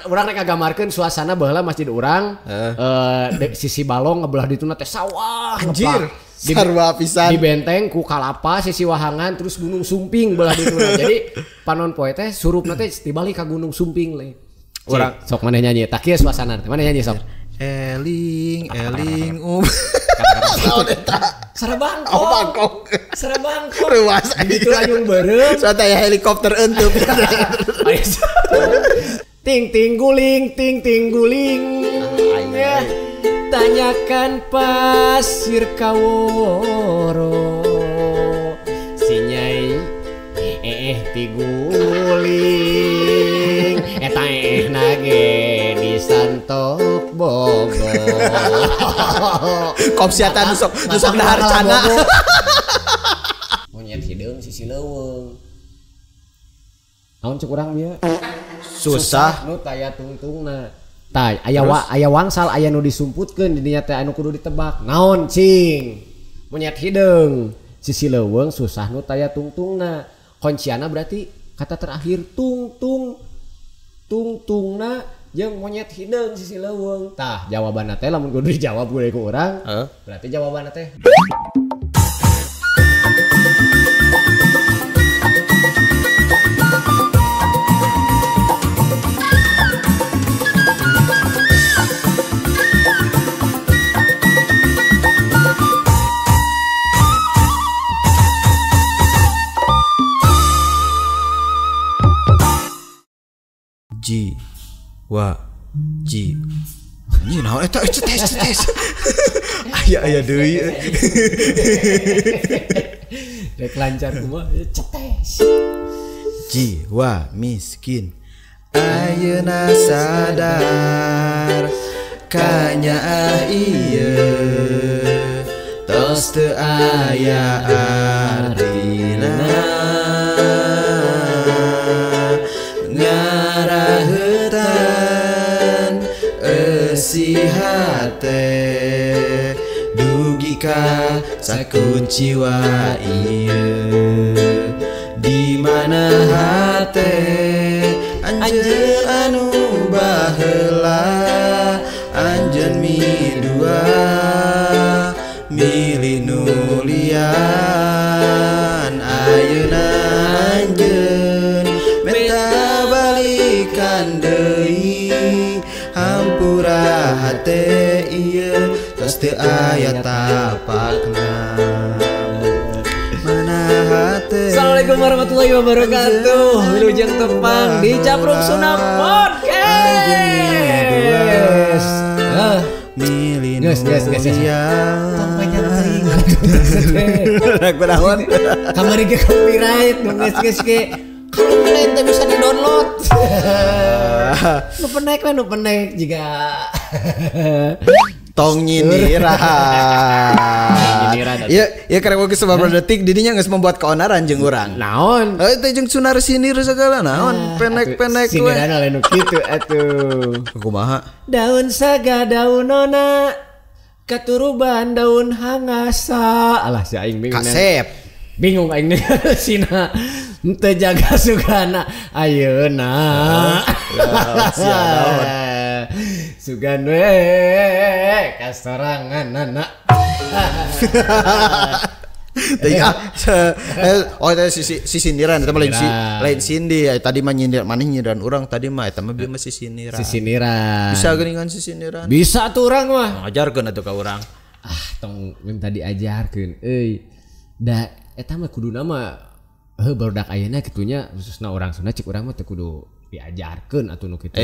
Urang rek ngagambarkeun suasana baheula masjid urang sisi balong ngebelah dituna teh sawah. Anjir. Sarua pisan. Di benteng ku kalapa sisi wahangan terus Gunung Sumping belah dituna. Jadi panon poe teh surupna teh tibalik ka Gunung Sumping le. Urang sok maneh nyanyi. Tak kieu suasana teh. Maneh nyanyi sok. Eling eling um. Sarabangkong. Oh Bangkok. Sarabangkong. Ruas itu layung beureum. Soalnya aya helikopter entup. Ting ting guling, ting ting guling. Ya. Tanyakan pasir kaworo. Si nyai tiguling. Eta nage di santok Bogor. Kopsiatan nusok nusok dahar cana. Monyet hideung sisi leuweung. Naon cek urang bieu? Susah nu taya tungtungna. Tah aya aya wangsal aya nu disumputkeun di dinya teh anu kudu ditebak. Naon cing? Monyet hideung sisi leuweung susah nu taya tungtungna. Kunciana berarti kata terakhir tungtung tungtungna jeung monyet hideung sisi leuweung. Tah jawabanna teh lamun kudu dijawab ku urang, berarti jawabanna teh G wa G. Anjing naon eta tes. Aya aya deui. Rek lancar kumaha cetes. Jiwa miskin ayeuna sadar kanyaah ieu tos teu aya artina. Ngarahetan eusi hate dugi ka sakuciwa ieu di mana hate anjeun anu baheula anjeun midua milih nu lian ayeuna anjeun menta balikan deui hampura hate ieu tos teu aya tapakna mana hate. Assalamualaikum warahmatullahi wabarakatuh. Wilujeng tepang di Capruk Sunda Podcast. Geus geus geus. Tong banyak teuing. Kunaon? Kamari ge copyright nu geus geus ge. Kalau lain teh bisa di-download. Nu penek we nu penek jiga tong nyindiran. Iya, iya karena geus sababaraha detik didinya geus membuat keonaran jeung urang. Naon? Heuh teh jeung sunar sindir segala naon penek-penek we. Sindiran lain nu kitu atuh. Kumaha? Daun saga daun nona katuruban daun hangasa. Alah si aing bingung. Kasep. Bingung aing sina. Henteu jaga sugana ayeuna. Sugan we kasoranganana. Teuing ah. Oh eta si sindiran eta mah lain sindi. Tadi mah nyindir maneh nyindiran urang tadi mah eta mah bieu mah si sindiran. Si sindiran. Bisa geuningan si sindiran. Bisa atuh urang mah. Ngajarkeun atuh ka urang. Ah tong minta diajarkeun euy. Da eta mah kuduna mah heuh barudak ayeuna kitunya khususna urang Sunda cik urang mah teu kudu diajarkeun atuh nu kitu.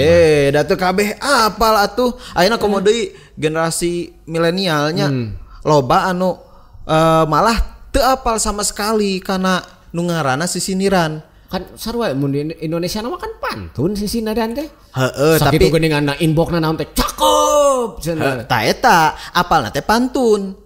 Da teu kabeh apal atuh. Ayeuna komo deui generasi milenialnya loba anu malah teu apal sama sekali kana nu ngaranna sisindiran. Kan sarua mun di Indonesia mah kan pantun sisindiran teh. Heeh, tapi sakitu geuningan inboxna naon teh cakep cenah. Tah eta apalna teh pantun.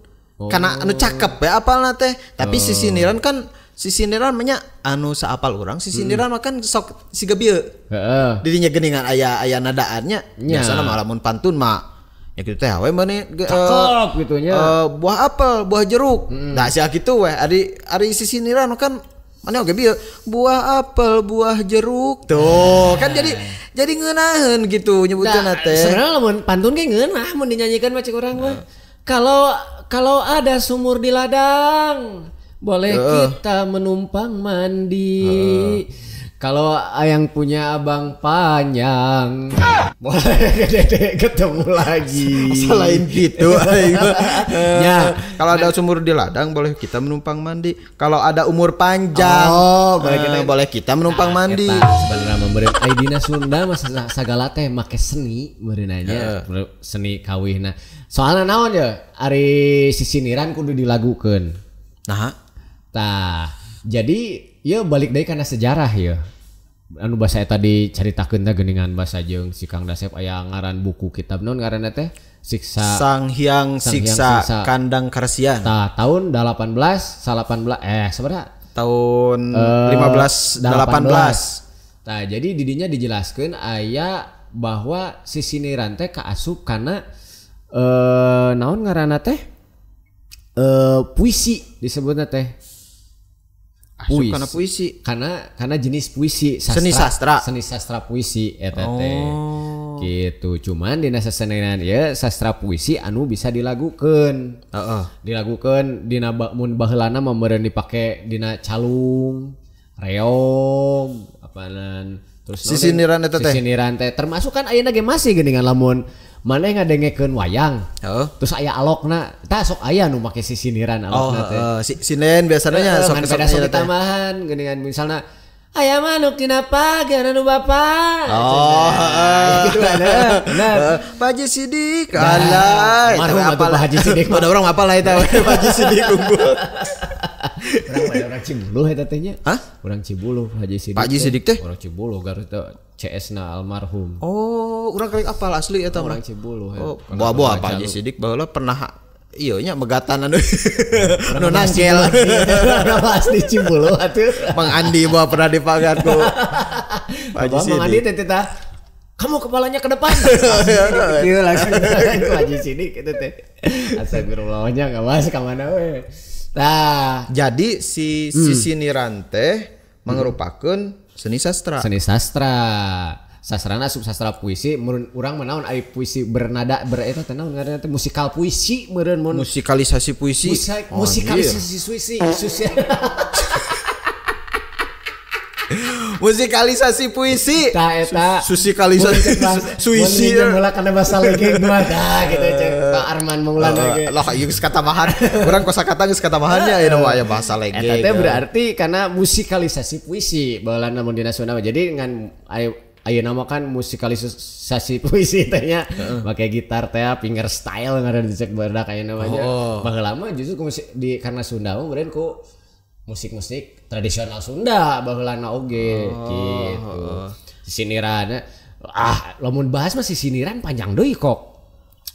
Kana anu cakep we apalna teh. Tapi sisindiran kan sisindiran mah anu saapal urang sisindiran mah kan sok siga bieu. Heeh. Didinya geuningan aya aya nadaannya. Biasana mah lamun pantun mah ya kitu teh we mane cakep gitu nya. Buah apel, buah jeruk. Nah sia kitu we ari ari sisindiran kan Mana oge bieu buah apel, buah jeruk. Tuh, kan jadi ngeunaheun gitu nyebutkeun teh. Sebenarnya lamun pantun ge ngeunah mun dinyanyikan mah cek urang mah. Kalau ada sumur di ladang, boleh kita menumpang mandi. Kalau yang punya abang panjang, boleh gede ketemu lagi. Selain gitu, ya. Kalau ada sumur di ladang, boleh kita menumpang mandi. Kalau ada umur panjang, boleh kita menumpang mandi. Sebenarnya memberi aidina Sunda masa sagala teh make seni meureunanya, seni kawihna. Soalna naon ya, ari sisiniran kudu dilagukeun. Nah, tah jadi ya balik deui kana sejarah ya. Anu basa eta dicaritakeun teh geuningan basa jeung si Kang Dasep aya ngaran buku kitab naon ngaranna teh Siksa Sang Hyang Siksa Kandang Karsian. Tah tahun 1818 sebenarnya tahun 1518. Tah jadi didinya dijelaskeun aya bahwa sisiniran teh kaasup kana naon ngaranna teh puisi disebutna teh. Puisi. Karena puisi, karena jenis puisi sastra, seni sastra, seni sastra puisi eta teh. Gitu. Cuman dina saseninan ya sastra puisi anu bisa dilagukeun. Dilagukeun dina mun baheulana mah meureun dipake dina calung, reog, apaanan. Terus sisiniran eta teh. Sisiniran teh termasuk kan ayeuna ge masih geuningan lamun maneh ngadengekeun wayang. Terus aya alokna, tah sok aya nu make sisiniran alokna teh. Sinden biasanya nya sok sok ditambahan geuningan misalna aya manuk dina pagar anu bapak. Gitu kan. Nah, Pak Haji Sidik alah, eta apal Pak Haji Sidik. Ada orang apal lah eta Pak Haji Sidik unggul. Orang Cibuluh eta teh nya. Hah? Orang Cibuluh Haji Sidik. Pak Haji Sidik teh? Orang Cibuluh Garut teh CS na almarhum. Oh, urang karek apal asli eta orang Cibuluh. Oh, boa-boa Pak Haji Sidik baheula pernah iya nya megatan anu nu nangkel. Orang asli Cibuluh atuh. Mang Andi boa pernah dipagat ku Pak Haji Sidik. Mang Andi teh teh kamu kepalanya ke depan. Gitu langsung ku Haji Sidik kitu teh. Astagfirullahnya enggak bahas ka mana we. Nah, jadi si sisiniran teh merupakan seni sastra. Seni sastra. Sastrana asup sastra puisi, meureun urang mah naon ari puisi bernada bereta teh naon ngaranna teh musikal puisi meureun mun musikalisasi puisi. Musikalisasi puisi. Musikalisasi puisi. Tah eta. Susikalisasi suisi. Mun mula kana basa lagi gua tah gitu cek Pak Arman Maulana ge. Lah ieu geus katambahan. Urang kosakata geus katambahannya ayeuna mah aya bahasa lege. Eta teh berarti karena musikalisasi puisi baheulana mun dina Sunda. Jadi ngan ayeuna mah kan musikalisasi puisi teh nya make gitar teh finger style ngaran dicek barudak ayeuna mah nya. Baheula mah justru di karena Sunda mah meureun ku musik-musik tradisional Sunda baheulana oge gitu. Sisiniran lamun bahas mah sisiniran panjang deui kok.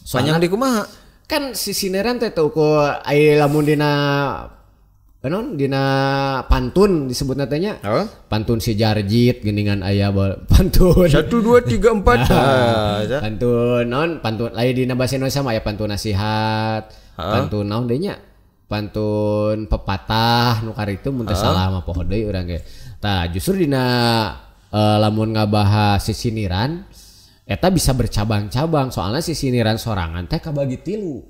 Soalnya, panjang di kumaha? Kan sisiniran teh teu ku aya lamun dina naon dina pantun disebutna teh nya. Pantun si Jarjit geuningan aya pantun 1 2 3 4. Pantun naon pantun lain dina bahasa Indonesia mah aya pantun nasihat, pantun naon deui nya? Pantun pepatah nu karitu mun teu salah mah poho deui urang ge. Tah justru dina lamun ngabahas sisiniran eta bisa bercabang-cabang soalnya sisiniran sorangan teh kabagi tilu.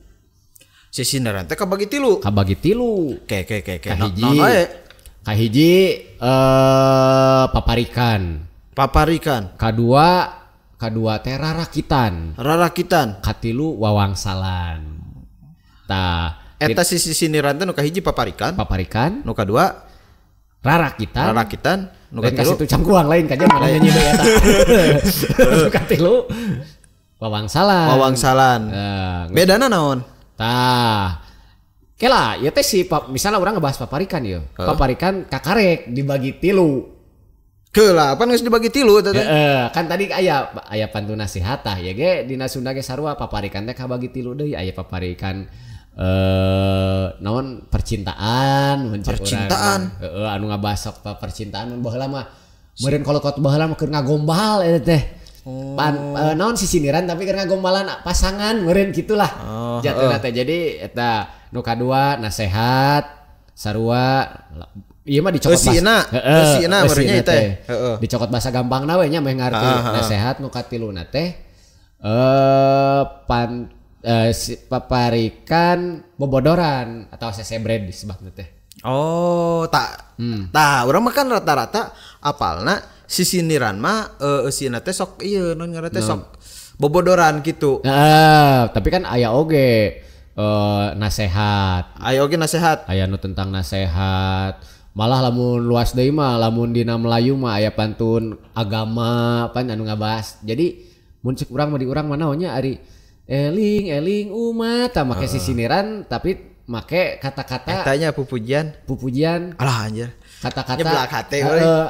Sisiniran teh kabagi tilu. Kabagi tilu. Ke. Kahiji paparikan. Paparikan. Kadua teh rarakitan. Rarakitan. Katilu wawangsalan. Tah eta sisiniran teh nu kahiji paparikan. Paparikan. Nu kadua rarakitan. Rarakitan. Nu katilu kasitu cangkuang lain kajian mana nyanyi deui eta. Nu katilu wawangsalan. Wawangsalan. Bedana naon? Tah. Kela ieu teh si misalnya urang ngebahas paparikan ieu. Paparikan kakarek dibagi tilu. Keula, pan geus dibagi tilu eta teh. Kan tadi aya pantun nasihat tah ya ge dina Sunda ge sarua paparikan teh kabagi tilu deui aya paparikan naon percintaan percintaan heeh anu ngabahas percintaan mun baheula mah meureun kolokot baheula mah keur ngagombal eta teh. Naon sisiniran tapi keur ngagombalan pasangan meureun kitulah jatuhna teh. Jadi eta nu kadua nasehat sarua Ieu mah dicokot Eusina, eusina barunya teh. Heeh. Dicokot bahasa gampangna we nya meh ngarti. Nasehat nu katiluna teh paparikan bobodoran atau sesebred disebutna teh. Oh, tak. Tah, urang mah kan rata-rata apalna sisindiran mah eusina teh sok ieu naon ngaranna teh sok bobodoran gitu. Heeh, tapi kan aya oge nasehat. Aya oge nasehat. Aya nu tentang nasehat. Malah lamun luas deui mah lamun dina Melayu mah aya pantun agama pan anu ngabahas. Jadi mun cek urang mah di urang mah naonnya ari eling eling umat tah make sisindiran tapi make kata-kata etanya pupujian. Pupujian. Alah anjir. Kata-kata nyeblak hate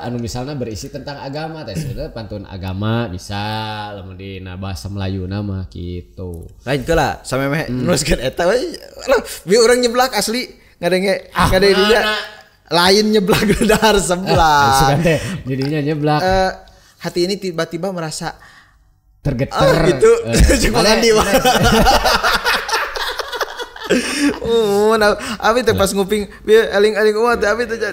anu misalnya berisi tentang agama teh sebenarnya pantun agama bisa lamun dina bahasa Melayu mah gitu. Lain keula samemeh nuruskeun eta we. Alah, bi urang nyeblak asli ngadenge ngadenge dia. Lain nyeblak dahar sebelah. Sugan teh jadinya nyeblak. Hati ini tiba-tiba merasa tergetar gitu. Cuma di mana. Nah, abi teh pas nguping eling-eling umat abi teh gitu.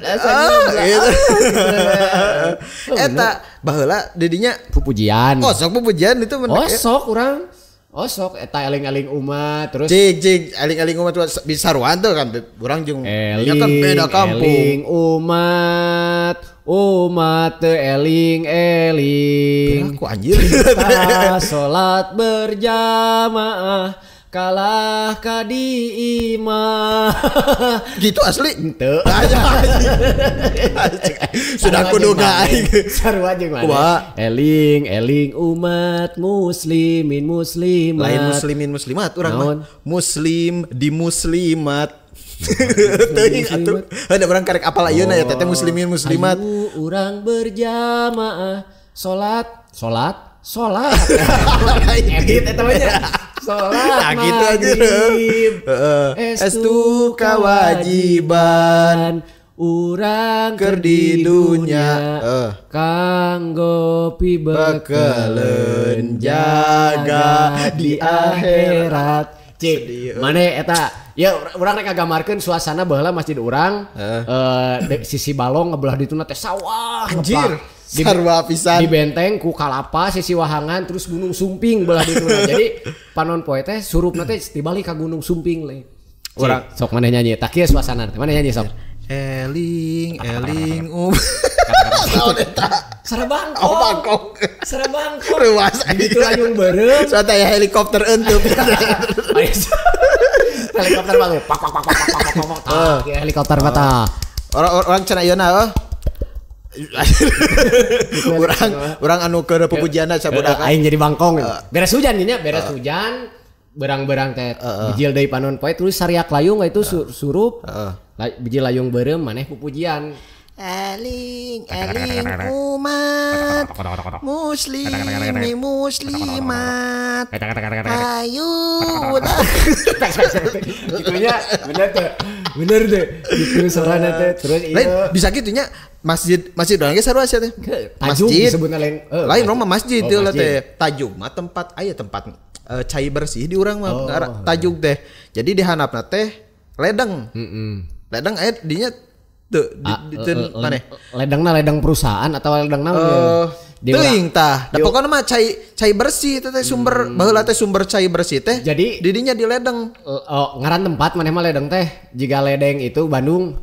Eta baheula didinya pupujian. Oh, sok pupujian itu oh, sok urang. Oh, sok eta eling-eling umat terus cing eling-eling umat bisa saruan tuh kan urang jeung nya kan beda kampung. Eling umat, umat teu eling-eling. Aku anjir. Kita salat berjamaah kalah ka di imah. Gitu asli? Henteu. Sudah kuduga aing. Sarua jeung mana? Eling eling umat muslimin muslimat. Lain muslimin muslimat urang mah. Muslim di muslimat. Teuing atuh. Ada urang karek apal ayeuna ya teh muslimin muslimat. Ayu urang berjamaah salat salat salat. Edit eta mah nya. Salat nah, gitu maghrib estu kewajiban urang keur di dunya kanggo pibekeleun jaga di akhirat. Cik, mana eta ya urang rek ngagambarkeun suasana baheula masjid urang sisi balong ngebelah dituna teh sawah anjir. Sarua pisan. Di benteng ku kalapa sisi wahangan terus Gunung Sumping belah dituna. Jadi panon poe teh surupna teh dibalik ka Gunung Sumping le. Urang sok maneh nyanyi tah kieu suasana teh maneh nyanyi sok. Eling eling Sarabangkong. Oh bangkong. Sarabangkong. Ruas itu layung beureum. Soalnya aya helikopter entup. Helikopter mah pak pak pak pak pak pak pak. Helikopter mah tah. Orang cenah ayeuna oh. Urang anu keur pupujianna sabudak aing jadi bangkong. Beres hujan nya, beres hujan berang-berang teh bijil deui panon poe terus sariak layung itu surup. Bijil layung beureum maneh pupujian. Eling eling umat muslimi muslimat ayu gitunya bener tuh bener tuh gitu sorana teh terus lain bisa gitunya masjid masjid urang ge sarua sia teh masjid disebutna lain lain urang mah masjid teh lah teh tajuk mah tempat aya tempat cai bersih di urang mah tajuk teh jadi di handapna teh ledeng ledeng aya dinya tuh di mana? Ledengna ledeng perusahaan atau ledeng naon? Teuing tah. Da pokona mah cai bersih teh sumber baheula teh sumber cai bersih teh. Jadi didinya di ledeng. Oh, ngaran tempat maneh mah ledeng teh. Jika ledeng itu Bandung.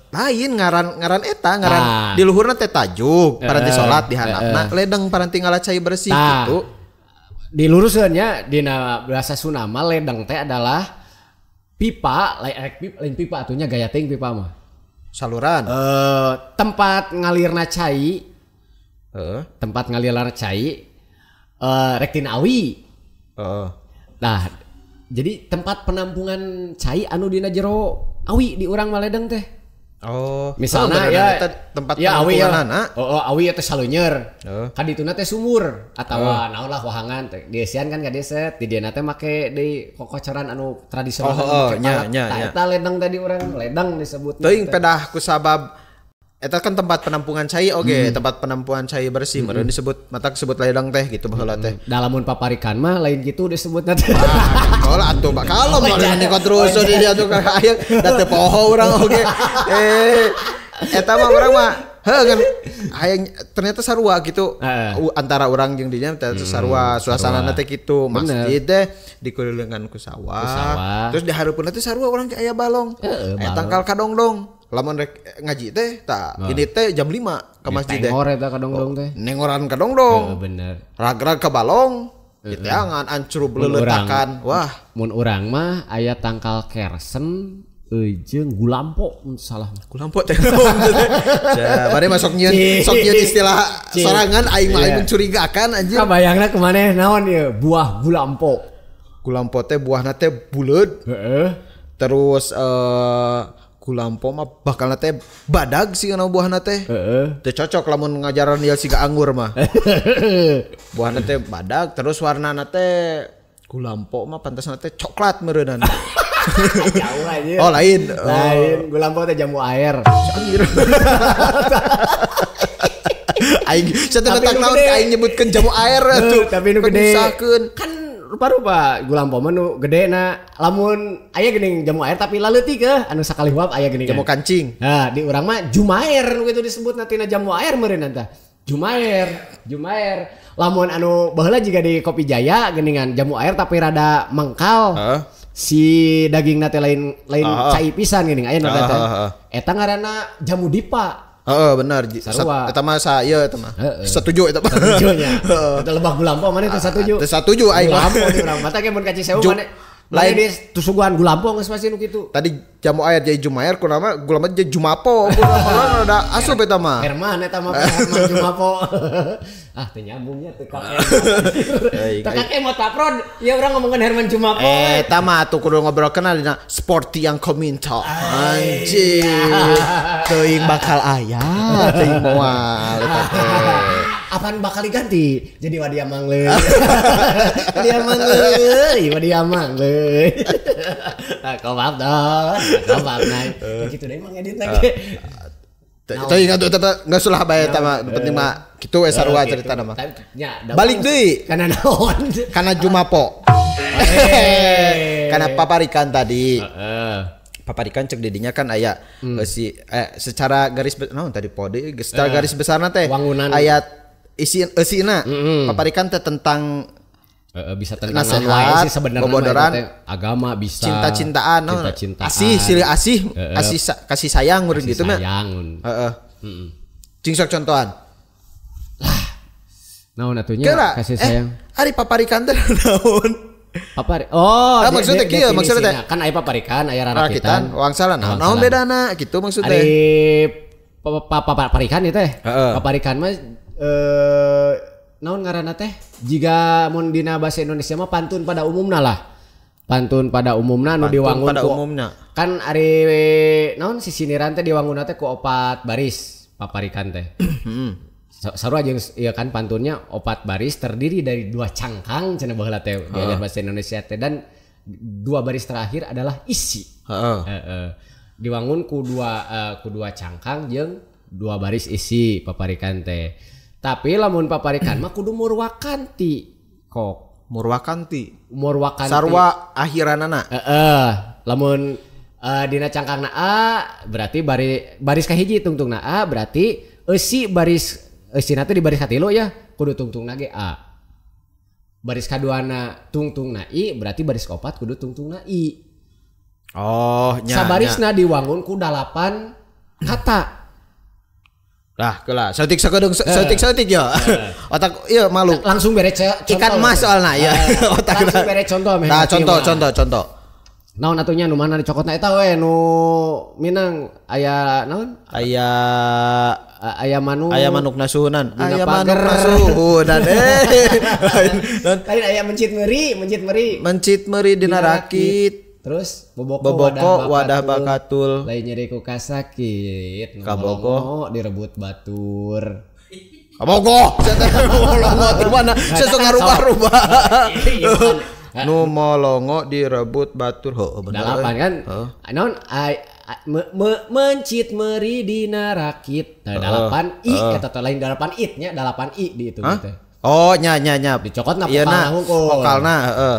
Lain ngaran eta ngaran di luhurna teh tajuk, paranti salat di handapna ledeng paranti ngala cai bersih gitu. Diluruskeun nya dina bahasa Sunda mah ledeng teh adalah pipa, lain pipa atunya gaya teuing pipa mah. Saluran tempat ngalirna cai tempat ngalirna cai rek tina awi nah jadi tempat penampungan cai anu dina jero awi di urang mah ledeng teh. Oh, misalnya ya tempat ya, awi ya. Oh, awi teh salunyer. Ka dituna teh sumur atawa naon lah wahangan teh. Diesian kan ka deset, di dieu teh make deui kokocoran anu tradisional. Oh, nya nya. Eta ledeng tadi urang, ledeng disebutna. Teuing pedah ku sabab eta kan tempat penampungan cai oge, tempat penampungan cai bersih meureun disebut matak sebut ledeng teh gitu baheula teh. Da lamun paparikan mah lain gitu disebutna teh. Kalau atuh kalau mah di terus di dia tuh aya da teu poho urang oge. Eta mah urang mah heuh kan hayang ternyata sarua gitu. Antara urang jeung dinya ternyata sarua suasanana teh kitu. Masjid teh dikelilingan ku sawah. Terus di hareupeunna teh sarua urang aya balong. Aya tangkal kadongdong. Lamun rek ngaji teh tah ini teh jam 5 ke masjid teh. Nengor eta kadongdong teh. Nengoran kadongdong. Heeh bener. Ragrag ka balong. Diteangan ancur beleletakan. Wah, mun urang mah aya tangkal kersen jeung gulampo salah. Gulampo teh. Ja, bari masuk nyieun sok nyieun istilah sorangan aing mah aing mencurigakan anjir. Kabayangna kumaneh naon ieu buah gulampo. Gulampo teh buahna teh buleud. Heeh. Terus gulampo mah bakalna teh badag sih kana buahna teh. Heeh. Teu cocok lamun ngajaran ieu siga anggur mah. Buahna teh badag terus warnana teh gulampo mah pantasna teh coklat meureunana. Jauh aja. Oh lain. Lain gulampo teh jamu air. Anjir. Aing sateu naon aing nyebutkeun jamu air atuh. Tapi nu gede. Kan rupa-rupa gulampo mah nu gede na lamun aya geuning jamu air tapi laleutik ke anu sakali huap aya geuning. Jamu kancing. Nah, di urang mah jumaer nu kitu disebutna tina jamu air meureun tah. Jumaer. Lamun anu baheula jiga di Kopi Jaya geuningan jamu air tapi rada mengkal. Si dagingna teh lain cai pisan geuning aya nu teh. Eta ngaranna jamu dipa. Heeh bener. Eta mah sa ieu eta mah. Setuju eta mah. Setuju nya. Eta lebah gulampo maneh teh satuju. Teh satuju aing mah. Gulampo di urang mata ge mun ka Cisewu maneh lain di tusuguhan gulampo geus pasti nu kitu. Tadi jamu air jadi jumaer kunaon gulampo jadi jumapo. Kunaon rada asup eta mah. Herman eta mah Herman Jumapo. Ah teu nyambungnya teu kakek. Teu kakek mau taprod, ya urang ngomongkeun Herman Jumapo. Eta mah atuh kudu ngobrolkeun dina sporty yang kominta. Anjir. Teuing bakal aya, teuing moal eta teh. Apaan bakal diganti? Jadi Wadia Mangle. Wadia Mangle, Wadia Mangle. Nah, kau maaf dong. Kau maaf nah. Gitu deh emang edit lagi. Teuing atuh eta geus ulah bae eta mah, penting mah kitu we sarua caritana mah. Balik deui kana naon? Kana Jumapo. Kana paparikan tadi. Paparikan cek didinya kan aya si secara garis naon tadi pode secara garis besarna teh ayat isi eusina paparikan teh tentang bisa tentang nasihat sih sebenarnya bobodoran agama bisa cinta-cintaan asih silih asih asih kasih sayang meureun gitu mah heeh cing sok contohan lah naon atunya kasih sayang ari paparikan teh naon papari oh nah, maksudnya kieu maksudnya teh kan aya paparikan aya rarakitan wangsalan naon bedana gitu maksudnya ari paparikan ieu teh paparikan mah naon ngaranna teh jiga mun dina bahasa Indonesia mah pantun pada umumna lah. Pantun pada umumna nu diwangun ku umumna. Kan ari naon sisiniran teh diwangunna teh ku 4 baris paparikan teh. Sarua jeung ieu kan pantunnya 4 baris terdiri dari 2 cangkang cenah baheula teh diajar bahasa Indonesia teh dan 2 baris terakhir adalah isi. Heeh. Diwangun ku 2 cangkang jeung 2 baris isi paparikan teh. Tapi lamun paparikan mah kudu murwakanti kok. Murwakanti. Murwakanti. Sarua akhiranana. Heeh. Lamun dina cangkangna A berarti baris kahiji tungtungna A berarti eusi baris eusina teh di baris katilu ya kudu tungtungna ge A. Baris kaduana tungtungna I berarti baris kaopat kudu tungtungna I. Oh, nya. Sabarisna diwangun ku 8 kata. Lah, kelah. Saeutik sakedeung saeutik-saeutik ya. Otak ieu malu. Langsung bere contoh. Ikan emas soalna ya. Otak langsung bere contoh meh. Nah, contoh. Naon atunya nu mana dicokotna eta we nu Minang aya naon? Aya manuk. Aya manuk nasuhunan. Aya manuk nasuhunan. Lain aya mencit meri, mencit meri. Mencit meri dina rakit. Terus boboko wadah bakatul. Lain nyeri ku kasakit. Kabogo direbut batur. Kabogo. Saya teh molongo di mana? Saya sok ngarubah-rubah. Nu molongo direbut batur. Heuh bener. Dalapan kan. Naon mencit meri dina rakit. Nah, 8 i eta teh lain 8 it nya, 8 i dihitung teh. Oh nya nya nya. Dicokotna vokalna hungkul. Vokalna heeh.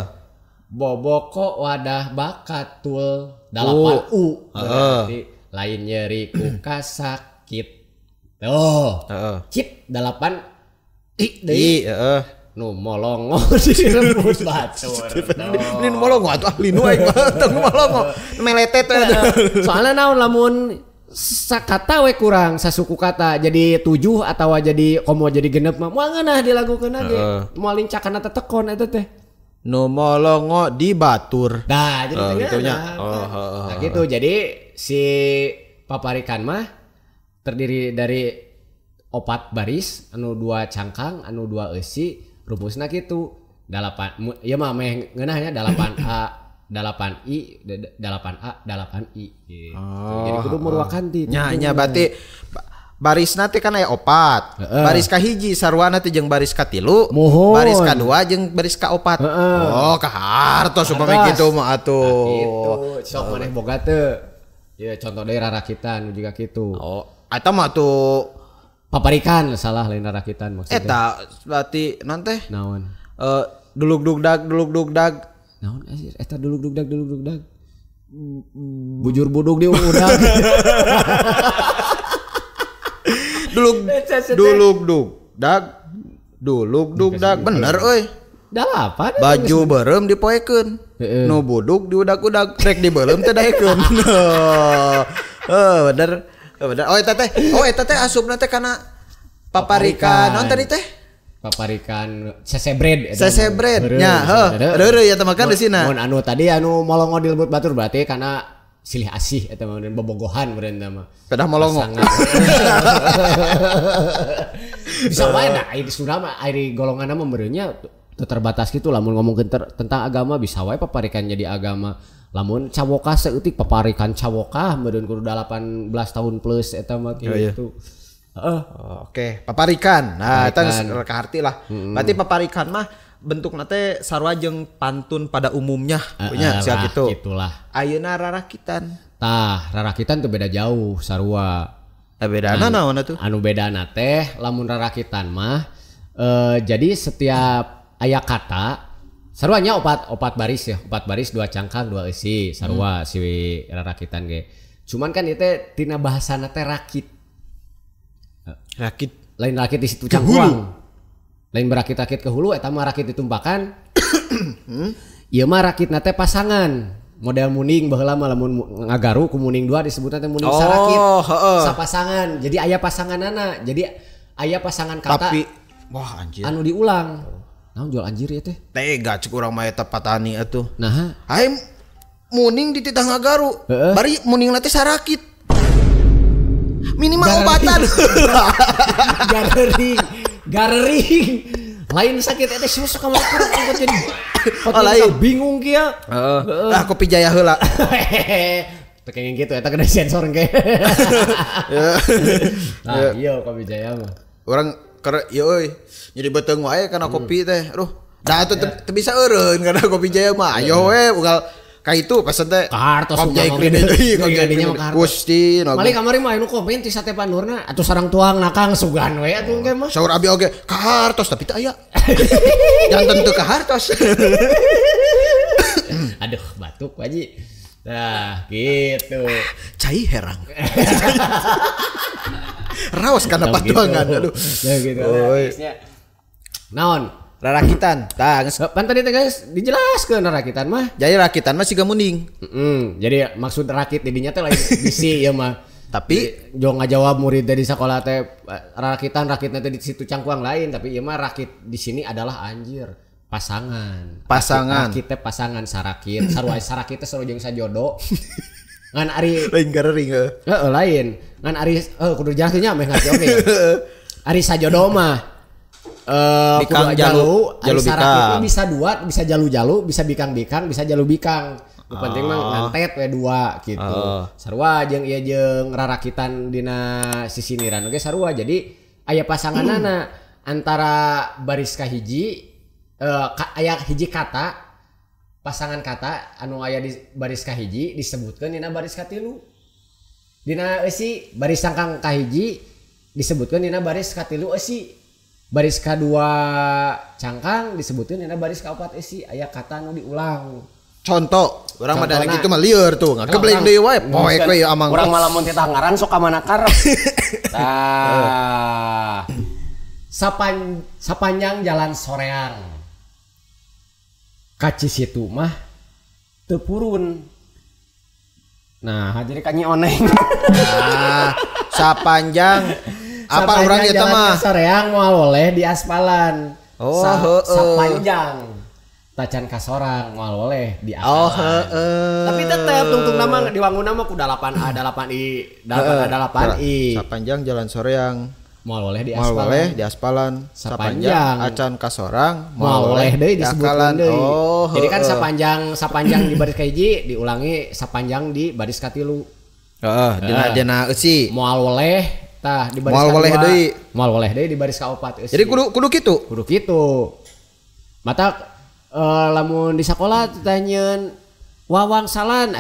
Boboko wadah bakatul 8 u. Berarti Lain nyeri ku kasakit. Tuh. Heeh. Cip 8 i deui. Heeh. Nu molongo direbut batur. Ini nu molongo atuh ahli nu aing mah teu molongo. Meletet we atuh. Soalna naon lamun sakata we kurang sasuku kata jadi 7 atawa jadi komo jadi genep mah moal ngeunah dilagukeun ge. Moal lincah kana tetekon eta teh. Nu molongo di batur. Nah, jadi teh gitu nya. Nah, gitu. Jadi si paparikan mah terdiri dari 4 baris anu 2 cangkang anu 2 eusi rumusna kitu 8 ieu mah meh ngeunah nya 8A 8I 8A 8I gitu. Jadi kudu murwakanti. Nya nya berarti barisna teh kan aya 4. Baris kahiji sarwana teh jeung baris katilu, baris kadua jeung baris kaopat. Oh, kahartos upami kitu mah atuh. Gitu. Sok maneh boga teu. Ya contoh deui rarakitan juga kitu. Oh, eta mah tuh paparikan salah lain rarakitan maksudnya. Eta berarti non teh? Naon? Duluk dug dag duluk dug dag. Naon anjir eta duluk dug dag duluk dug dag. Bujur budug di udag. Duluk duluk dug dag duluk dug dag bener euy. Dalapan baju beureum dipoekeun. Nu budug diudag-udag rek dibeuleum teh daekeun. Heuh bener. Bener. Oh eta teh. Oh eta teh asupna teh kana paparikan. Naon tadi teh? Paparikan sesebred. Sesebred. Nya, heuh. Reureuh ya teh makan di sina. Mun anu tadi anu molongo dilebut batur berarti kana silih asih eta mah bobogohan meureun teh mah. Pedah molongo. Bisa wae da ari Sunda mah ari golonganna mah meureun nya teu terbatas kitu lamun ngomongkeun tentang agama bisa wae paparikan jadi agama. Lamun cawokah seutik paparikan cawokah meureun kudu 18 tahun plus eta mah kitu. Heeh. Oke, paparikan. Nah, eta geus kaharti lah. Berarti paparikan mah bentukna teh sarua jeung pantun pada umumnya punya sia kitu. Gitulah. Ayeuna rarakitan. Tah, rarakitan tuh beda jauh sarua. Tah bedana naon atuh? Anu bedana teh lamun rarakitan mah jadi setiap aya kata saruanya opat baris ya, 4 baris 2 cangkang 2 eusi sarua si rarakitan ge. Cuman kan ieu teh tina bahasana teh rakit. Rakit lain rakit di situ cangkuang. Lain berakit-rakit ke hulu eta mah rakit ditumpakan. Ieu mah rakitna teh pasangan. Model muning baheula mah lamun ngagaru ku muning dua disebutna teh muning sarakit. Heeh. Sapasangan. Jadi aya pasanganana. Jadi aya pasangan kata. Tapi wah anjir. Anu diulang. Naon jual anjir ieu teh? Tega cek urang mah eta patani atuh. Naha? Aing muning di titah ngagaru. Bari muningna teh sarakit. Minimal obatan. Garering. Garering. Lain sakit eta susah ka mana jadi. Oh lain bingung kieu. Heeh. Lah kopi jaya heula. Teu kenging kitu eta kena sensor engke. Nah, iya kopi jaya mah. Urang keur ieu euy. Jadi beuteung wae kana kopi teh. Aduh, da atuh teu bisa eureun kana kopi jaya mah. Ayo we ugal ka itu pesen teh. Kahartos kopi jaya kredit. Gusti. Mali kamari mah anu komen ti sate pandurna atuh sarang tuang nakang sugan we atuh engke mah. Saur abi oge kahartos tapi teu aya. Janten teu kahartos. Aduh batuk Haji. Nah, gitu. Cai herang. Raos kana patuangan aduh. Ya gitu. Naon? Rarakitan. Tah, geus pan tadi teh guys dijelaskeun rarakitan mah. Jadi rakitan mah siga muning. Jadi maksud rakit di dinya teh lain bisi ieu mah. Tapi jo ngajawab murid di sekolah teh rarakitan rakitna teh di situ cangkuang lain, tapi ieu mah rakit di sini adalah anjir pasangan. Pasangan. Rakit teh pasangan sarakit, sarua sarakit teh sarua jeung sajodo. Ngan ari lain garering heuh. Heeh lain. Ngan ari kudu jelaskeun nya meh ngarti oge. Ari sajodo mah bikang jalu, jalu bikang. Bisa dua, bisa jalu-jalu, bisa bikang-bikang, bisa jalu bikang. Nu penting mah ngantet we dua gitu. Sarua jeung ieu jeung rarakitan dina sisiniran oge sarua. Jadi aya pasanganana antara baris kahiji aya hiji kata pasangan kata anu aya di baris kahiji disebutkeun dina baris katilu. Dina eusi baris sangkang kahiji disebutkeun dina baris katilu eusi. Baris kadua cangkang disebutkeun dina baris kaopat eusi aya kata anu diulang. Contoh, urang mah dari kitu mah lieur tuh, ngagebleng deui wae, poek we amang. Urang mah lamun titah ngaran sok ka mana karep. Tah. Sapanjang jalan Soreang. Ka Cisitu mah teu purun. Nah, jadi ka Nyi Oneng. Nah, sapanjang apa urang eta mah? Soreang moal oleh di aspalan. Oh, sapanjang tacan kasorang moal oleh di akalan. Oh, heeh. Tapi tetep tungtung nama diwangun nama ku 8A 8I 8A 8I. Sapanjang jalan Soreang moal oleh di aspalan. Moal oleh di aspalan. Sapanjang acan kasorang moal oleh deui disebutkeun deui. Oh, jadi kan sapanjang di baris kahiji diulangi sapanjang di baris katilu. Heeh, dina eusi. Moal oleh tah di baris moal oleh deui. Moal oleh deui di baris kaopat eusi. Jadi kudu kitu. Kudu kitu. Mata lamun di sekolah tanyeun wawangsalan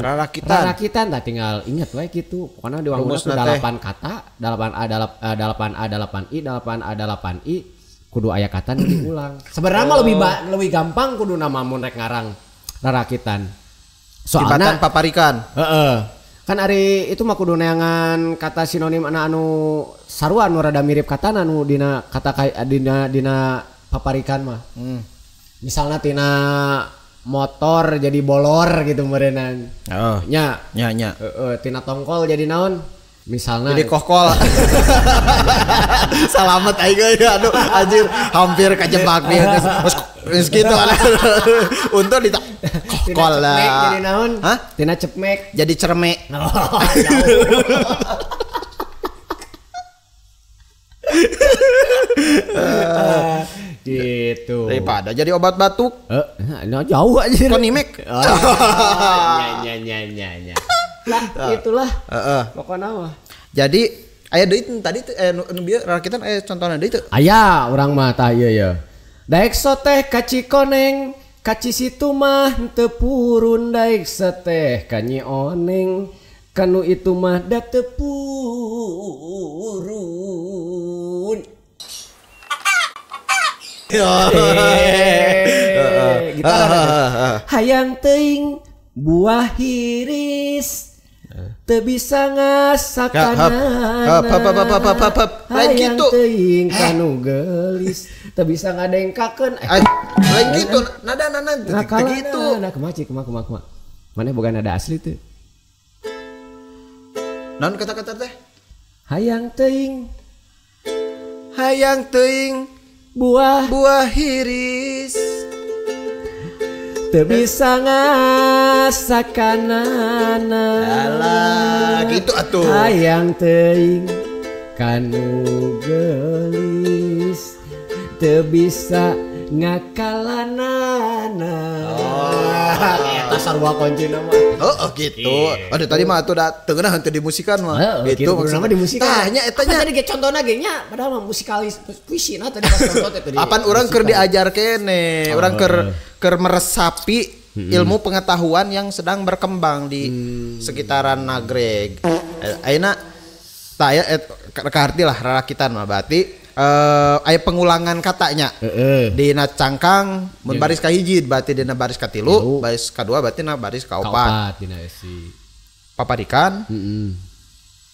rarakitan tah tinggal inget we kitu. Pokona diwangun ku 8 kata, 8A 8A 8I 8A 8I kudu aya kata nu diulang. Sebenarnya mah lebih gampang kudu nama mun rek ngarang rarakitan. Soalna tibatan paparikan. Heeh. Kan ari itu mah kudu neangan kata sinonim anu sarua anu rada mirip katana anu dina kata dina paparikan mah. Misalnya tina motor jadi bolor gitu meureunan. Oh. Nya. Nya. Heeh, tina tongkol jadi naon? Misalnya jadi kohkol. Salamet aing euy, aduh anjir hampir kajebak dia. Terus gitu. Untung di kohkol lah. Jadi naon? Hah? Tina cepmek jadi cermek. Oh, jauh. Gitu. Daripada jadi obat batuk. Nah, jauh aja. Konimek. Nya. Lah, itulah. Pokokna mah. Jadi aya deui tadi nu bieu rakitan aya contohna deui teu? Aya urang mah tah ieu ye. Daek soteh ka Cikoneng, ka Cisitu mah teu purun, daek seteh ka Nyi Oneng, kanu itu mah da teu purun. Gitar. Hayang teuing buah hiris teu bisa ngasakanana. Hayang teuing kanu geulis teu bisa ngadengkakeun. Lain kitu nada-nada teu kitu. Nah kumaha cik kumaha. Maneh boga nada asli teu? Naon kata-kata teh? Hayang teuing. Hayang teuing buah hiris teu bisa ngasakanana. Alah gitu atuh. Hayang teuing kanu geulis teu bisa ngakalanana. Oh, eta sarua kuncina mah. Heeh gitu. Aduh tadi mah atuh da teu ngeunah henteu dimusikan mah. Gitu maksudna dimusikan. Tah nya eta nya. Tadi ge contona ge nya padahal mah musikalis puisi na tadi pas contoh teh tadi. Apan urang keur diajar keneh, urang keur meresapi ilmu pengetahuan yang sedang berkembang di sekitaran Nagreg. Ayeuna tah aya kaharti lah rarakitan mah berarti aya pengulangan katanya. Dina cangkang mun baris kahiji berarti dina baris katilu, baris kadua berarti na baris kaopat. Dina eusi. Paparikan.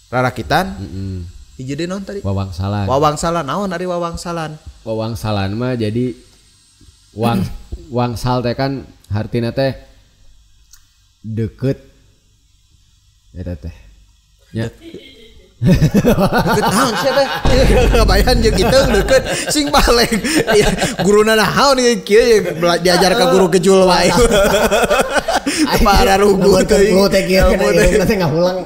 Rarakitan. Hiji deui naon tadi? Wawangsalan. Wawangsalan naon ari wawangsalan? Wawangsalan mah jadi wangsal teh kan hartina teh deket eta teh. Nya. Deket naon sia teh? Kabayan jeung kitu deket sing baleng. Guruna naon ieu kieu diajar ka guru gejul wae. Para rugu teuing. Teh kieu teh ngahulang.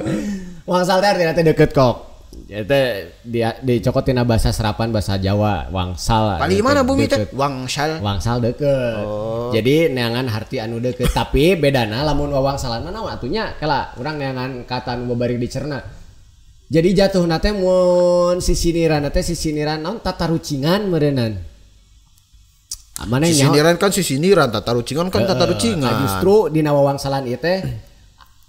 Wangsal teh artina teh deket kok. Eta dia dicokot tina bahasa serapan bahasa Jawa wangsal. Paling mana bumi teh? Wangsal. Wangsal deket. Oh. Jadi neangan harti anu deket tapi bedana lamun wawangsalan mah naon atunya kela urang neangan kata anu babari dicerna. Jadi jatuhna teh mun sisiniran teh sisiniran naon tatarucingan meureunnan. Mana sisiniran kan sisiniran, tatarucingan kan tatarucingan. Nah, justru dina wawangsalan ieu teh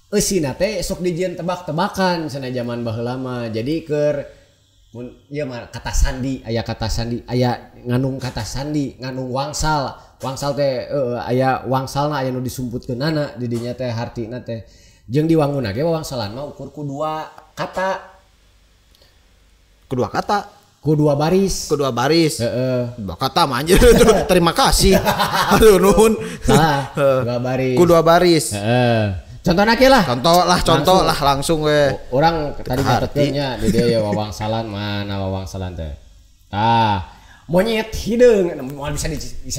eusina teh sok dijieun tebak-tebakan cenah zaman baheula mah. Jadi keur Mun ieu mah kata sandi, aya kata sandi, aya ngandung kata sandi, ngandung wangsal. Wangsal teh aya wangsalna aya nu disumputkeunana di dinya teh hartina teh. Jeung diwangunna ge wangsalan mah ukur ku dua kata. Ku dua kata. Ku dua baris. Ku dua baris. Heeh. Dua kata mah anjir. Terima kasih. Aduh nuhun. Salah. Dua baris. Ku dua baris. Heeh. Contohna kieu lah. Contoh lah langsung we. Urang tadi nyatetkeun nya di dieu ya wawangsalan mana wawangsalan teh. Tah, monyet hideung moal bisa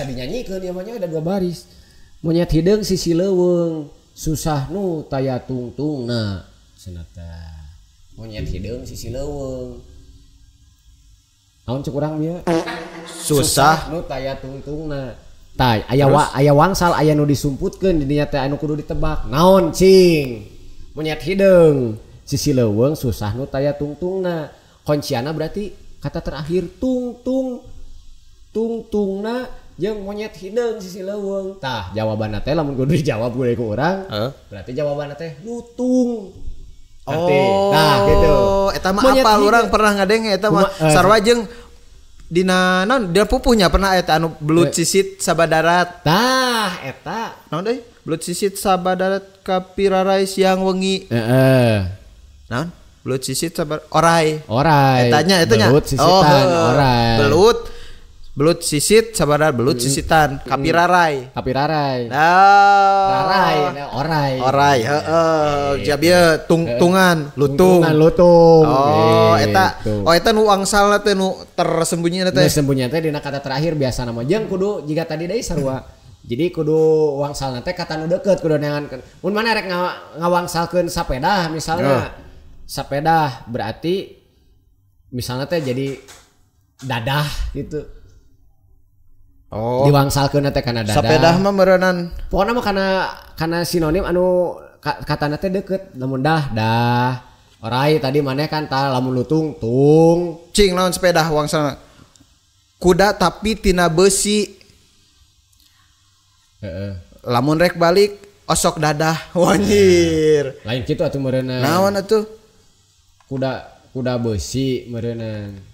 dinyanyikeun ieu mah nya ada dua baris. Monyet hideung sisi leuweung susah nu taya tungtungna cenah teh. Monyet hideung sisi leuweung. Naon cek urang bieu? Susah nu taya tungtungna. Tah, aya wangsal aya nu disumputkeun di dinya teh anu kudu ditebak. Naon cing? Monyet hideung sisi leuweung susah nu taya tungtungna. Kunciana berarti kata terakhir tungtung tungtungna jeung monyet hideung sisi leuweung. Tah, jawabanna teh lamun kudu dijawab ku urang, berarti jawabanna teh lutung. Oh, nah gitu. Eta mah apal urang pernah ngadenge eta mah sarua jeung dina naon dina pupuhnya pernah eta anu belut sisit sabadarat. Tah eta naon deui? Belut sisit sabadarat kapirarai siang wengi. Heeh. Naon? Belut sisit sabar orai. Orai. Etanya eta nya. Belut sisitan orai. Belut sisit sabadarat belut sisitan kapirarai. Kapirarai. Nah, rarai orai. Orai heeh. Jadi ieu tungtungan lutung. Tungtungan lutung. Oh, eta. Oh, eta nu wangsalna teh nu tersembunyi teh. Tersembunyi teh dina kata terakhir biasa nama jeung kudu jiga tadi deui sarua. Jadi kudu wangsalna teh kata nu deukeut kudu neangan. Mun mana rek ngawangsalkeun sapedah misalnya. Sapedah berarti misalnya teh jadi dadah gitu. Oh. Diwangsalkeun teh kana dadah. Sapedah mah meureunan. Pokona mah kana sinonim anu katana teh deukeut lamun dah dah. Orai tadi maneh kan tah lamun lutung tung. Cing lawan sepeda wangsalna. Kuda tapi tina besi. Heeh. Lamun rek balik osok dadah. Wanjir. Lain kitu atuh meureunna. Naon atuh? Kuda besi meureunna.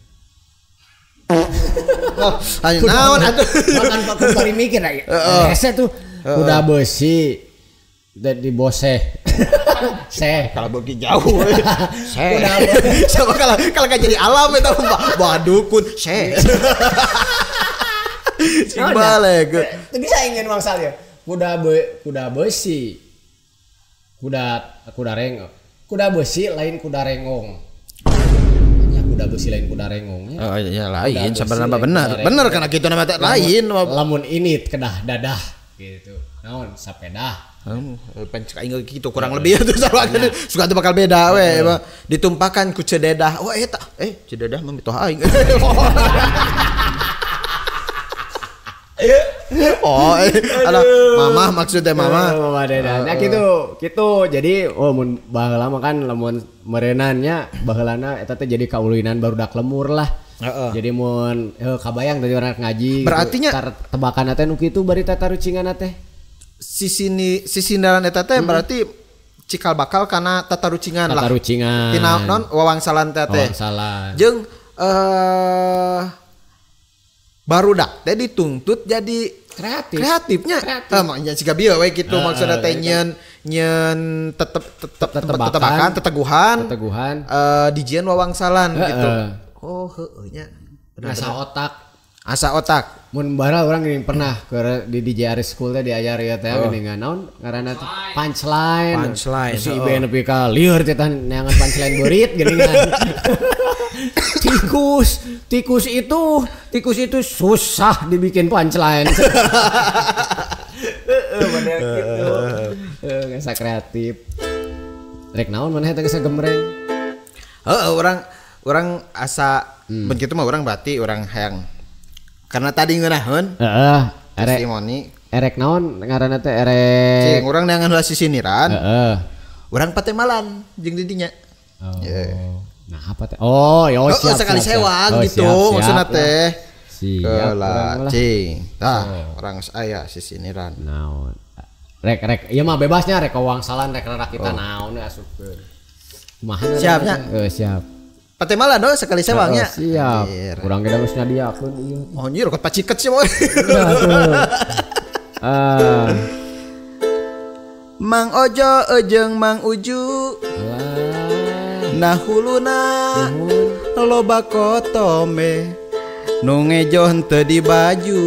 Oh, naon atuh? Makan pakai bari mikir hese tuh. Kuda besi di boseh. Seh. Kalau bagi jauh. Seh. Sama kalau kalau jadi alam eta mah dukun seh. Sing balik. Teu bisa ingin wangsal ya. Kuda besi. Kuda rengong. Kuda besi lain kuda rengong. Kuda besi lain kuda rengongnya. Oh iya lain sebenarnya benar. Benar karena kitu nama teh lain. Lamun init kedah dadah gitu. Naon sapedah. Pencek aing gitu kurang lebih atuh sarua suka teu bakal beda we ditumpakan ku cededah. Wah eta cededah mah mitoh aing. Oh, alah mamah maksudnya mamah. Mamah dedah. Nah gitu, gitu. Jadi oh mun baheula mah kan lamun merenannya baheulana eta teh jadi kaulinan barudak lemur lah. Jadi mun kabayang tadi orang ngaji. Berarti nya gitu, tebakan teh nu kitu bari tatarucingan teh. Sisindaran eta teh berarti cikal bakal kana tatarucingan lah. Tatarucingan. Tina non wawangsalan teh teh. Wawangsalan. Jeung barudak teh dituntut jadi kreatif. Kreatifnya. Makanya siga bieu we kitu maksudna teh nyeun tetep tetebakan, teteguhan. Dijieun wawangsalan gitu. Oh, heueuh nya. Asa otak. Asa otak. Mun bara urang geuning pernah ke di DJ Aris School teh diajar ieu teh geuningan naon ngaranna teh punchline. Punchline. Si IBN nepi ka lieur teh neangan punchline beurit geuningan. Tikus itu susah dibikin punchline. Heeh, bener gitu. Heeh, kreatif. Rek naon maneh teh geus gemreng. Heeh, orang asa mun kitu mah urang berarti urang hayang karena tadi ngeunaheun. Heeh, testimoni. Erek naon ngaranna teh erek. Cing urang neangan heula sisiniran. Heeh. Urang patemalan jeung di dinya. Oh. Yeah. Nah apa teh? Oh, yo siap. Sekali sewang gitu maksudna teh. Siap. Lah cing. Tah, urang geus aya sisiniran. Naon? Rek ieu mah bebasnya rek wangsalan rek rakitan naon we asupkeun. Kumaha? Siapnya? Siap. Patemalan oh sekali sewangnya. Siap. Kurang ge geus nyadiakeun ieu. Anjir rokot paciket sih boy. Mang Ojo jeung Mang Uju. Nah huluna loba kotome nu ngejo henteu di baju.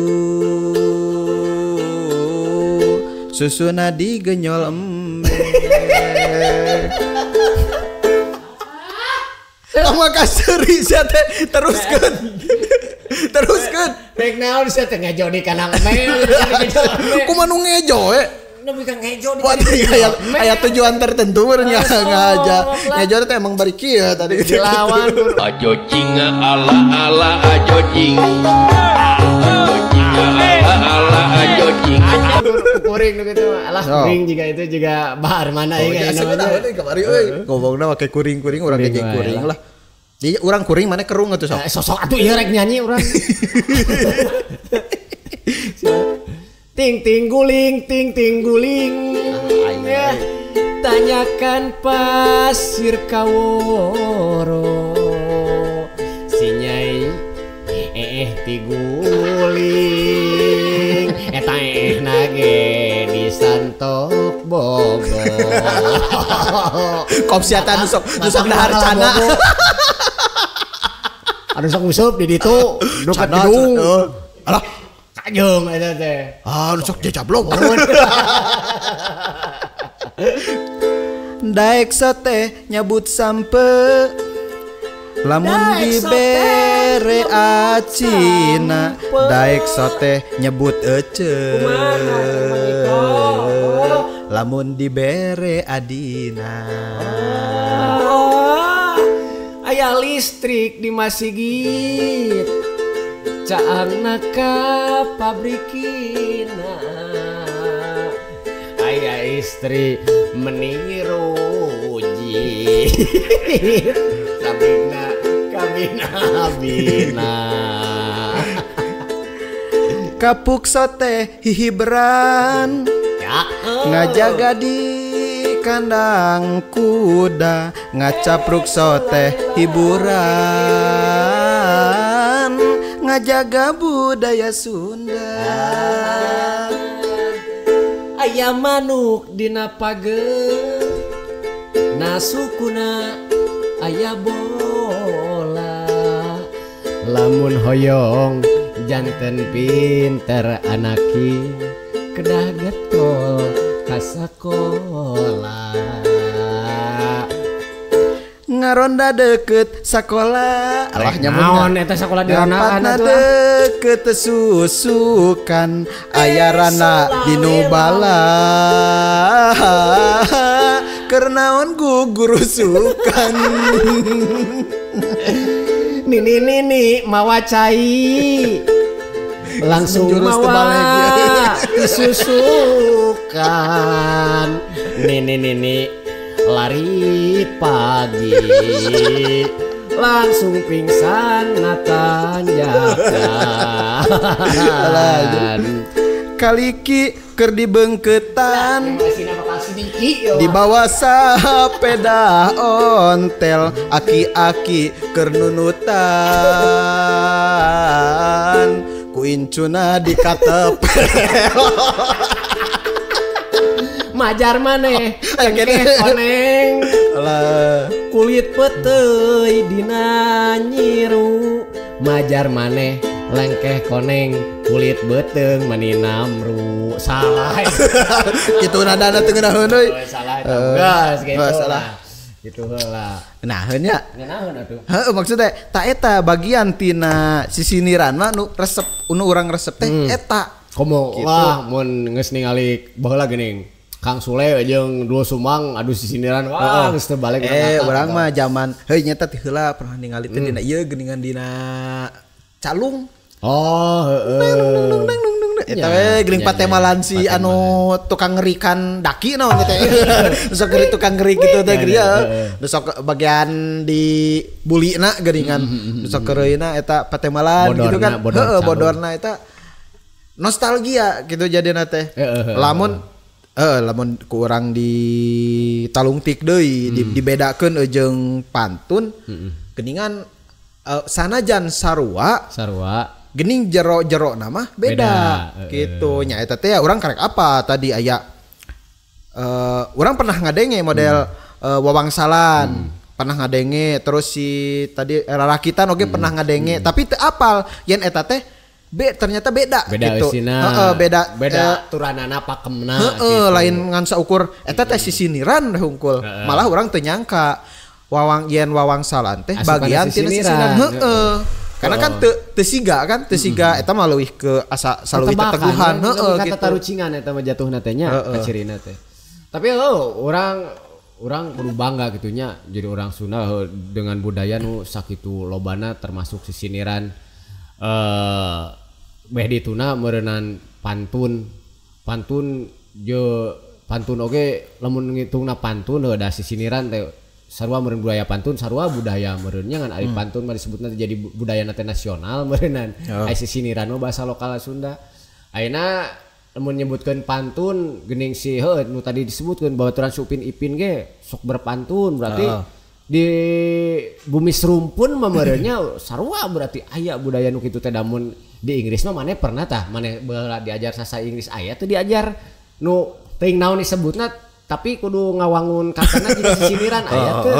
Susuna digenyol embe. Lama kaseri sia teh teruskeun. Teruskeun. Rek naon sia teh ngejo di kanang embe. Kumaha nu ngejo we? Nepi ka ngejo di aya tujuan tertentu ngaja. Ngejo teh emang bari kieu tadi. Dilawan ajo cing ala ala ajo cing. Ajo cing ala ala ajo cing. Kuring nu kitu alah kuring juga itu juga bahar mana ieu namanya. Kamari euy. Ngomongna make kuring-kuring urang ge kuring lah. Jadi urang kuring mana kerung atuh sok. Sosok atuh ieu rek nyanyi urang. Ting ting guling, ting ting guling. Ya. Tanyakan pasir kaworo. Si nyai tiguling. Eta nage di santok Bogor. Kopsiatan nusok nusok dahar cana. Anu sok nguseup di ditu, nu ka gedung. Alah, kajeng eta teh. Ah, nu sok jajablog. Daek sate nyabut sampe lamun dibere acina. Daek sate nyebut ece lamun dibere adina. Aya listrik di masjid caangna ka pabrikina. Aya istri meniru ji kabina kabina bina. Kapuk sote hihiberan ngajaga di kandang kuda. Ngacapruk sote hiburan ngajaga budaya Sunda. Aya manuk dina pageuh nasukuna aya bola. Lamun hoyong janten pinter anaki kedah getol ka sakola. Ngaronda deket sakola. Alah naon eta sakola di ronaan atuh. Deket susukan aya rana dinu bala. Keur naon gugurusukan. Nini nini mawa cai langsung mawa disusukan. Nini nini lari pagi langsung pingsan natanjakan. Kaliki keur dibengketan di bawah sapeda ontel. Aki-aki keur nunutan ku incuna dikatepel. Majar maneh cengkeh koneng kulit peteuy dina nyiru. Majar maneh lengkeh koneng kulit beuteung mani namru. Salah kitu nadana teu ngeunaheun euy. Salah eta geus kitu. Salah kitu heula. Ngeunaheun nya. Ngeunaheun atuh. Heueuh maksudnya ta eta bagian tina sisiniran mah nu resep nu urang resep teh eta. Komo wah mun geus ningali baheula geuning Kang Sule jeung Dul Sumang adu sisindiran wah geus teu balik. Urang mah zaman heuy nyata ti heula pernah ningali teh dina ieu geuningan dina calung. Oh heeh. Eta we geuning patemalan si anu tukang ngerikan daki naon teh. Sok ngeri tukang ngeri kitu teh geuning. Nu sok bagian di bulina geuningan. Nu sok keureuna eta patemalan gitu kan. Heeh bodorna eta nostalgia gitu jadina teh. Lamun lamun ku urang di talungtik deui dibedakeun jeung pantun. Geningan sanajan sarua gening jero-jero nama beda gitu nya eta teh urang karek apa tadi aya urang pernah ngadenge model wawangsalan pernah ngadenge terus si tadi rarakitan oge pernah ngadenge tapi teu apal yen eta teh ternyata beda gitu. Heeh, beda turanana pakemna gitu. Lain ngan saukur eta teh sisiniran hungkul. Malah urang teu nyangka wawang yen wawangsalan teh bagian tina sisiniran. Heeh. Karena kan teu siga kan, teu siga eta mah leuwih ke asa saleuwih teteguhan heeh gitu. Kata tarucingan eta mah jatuhna teh nya kacirina teh. Tapi urang kudu bangga gitu nya jadi orang Sunda dengan budaya nu sakitu lobana termasuk sisiniran beh dituna meureunnan pantun je pantun oge lamun ngitungna pantun heuh da sisiniran teh sarua meureun budaya pantun sarua budaya meureunnya ngan ari pantun mah disebutna jadi budaya teh nasional meureunnan ai sisiniran mah bahasa lokal Sunda ayeuna lamun nyebutkeun pantun geuning si heuh nu tadi disebutkeun babaturan Supin Ipin ge sok berpantun berarti di bumi serumpun mah meureunnya sarua berarti aya budaya nu kitu teh damun di Inggris mah maneh pernah tah maneh baheula diajar sasa Inggris aya teh diajar nu teuing naon disebutna tapi kudu ngawangun katana jadi sisiniran aya teh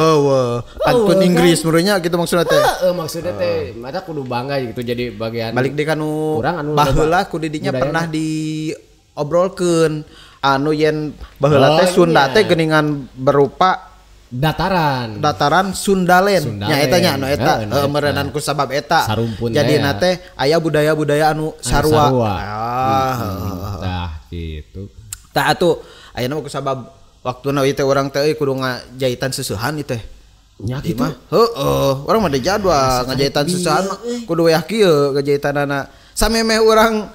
pantun Inggris meureunnya gitu maksudna teh heeh maksudna teh mata kudu bangga gitu jadi bagian balik deui kanu baheula ku didinya pernah diobrolkeun anu yen baheula teh Sunda teh geuningan berupa dataran Sundalen nya eta nya anu eta meureunnan ku sabab eta jadina teh aya budaya-budaya anu sarua tah gitu tah atuh ayeuna mah ku sabab waktuna ieu teh urang teh kudu ngajaitan seusehan ieu teh nya kitu heueuh urang mah dijadwal ngajaitan seusehan kudu wayah kieu ngajaitanana samemeh urang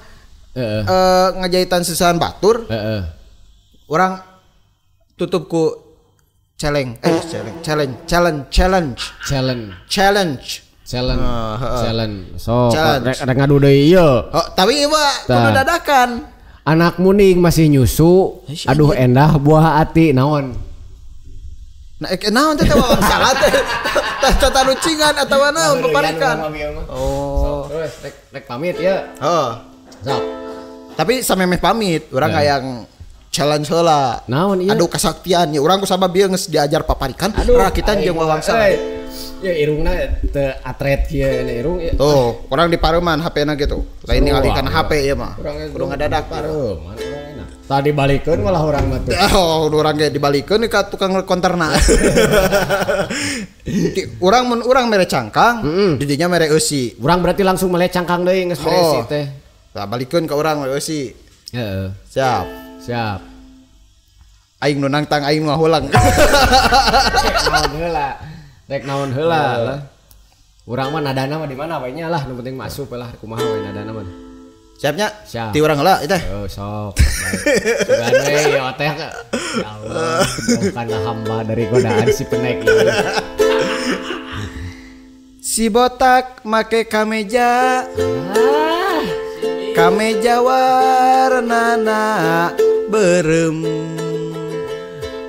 ngajaitan seusehan batur heeh urang tutup ku challenge so rek ngadu deui ieu tapi ieu mah kudu dadakan anak muning masih nyusu aduh endah buah hati naon nah naon teh wawangsalan teh teh tarucingan atawa naon paparikan oh terus rek pamit ya heeh sok tapi samemeh pamit urang hayang challenge heula. Naon ieu? Aduh kasaktian ya urang ku sabab ieu geus diajar paparikan rakitan jeung wawangsalan. Ya irungna teu atret kieu irung. Tuh, urang di pareuman HP-na gitu. Lain ningali kana HP ieu mah. Kudu ngadadak pareuman urang enak. Tadi balikeun malah urang mah tuh. Oh, urang ge dibalikeun ka tukang konterna. Urang mun urang mere cangkang, didinya mere eusi. Urang berarti langsung mere cangkang deui geus mere eusi teh. Tah balikeun ka urang mere eusi. Heeh. Siap. Siap. Aing nu nangtang aing nu ngahulang. Rek naon heula lah. Urang mah nadana mah di mana we nya lah, nu penting masuk we lah kumaha we nadana mah. Siapnya? Siap. Ti urang heula ieu teh. Oh, sok. Sugan we ieu teh. Ya Allah, jauhkanlah hamba dari godaan si penek ini. Si botak make kameja. Kameja warnana berem.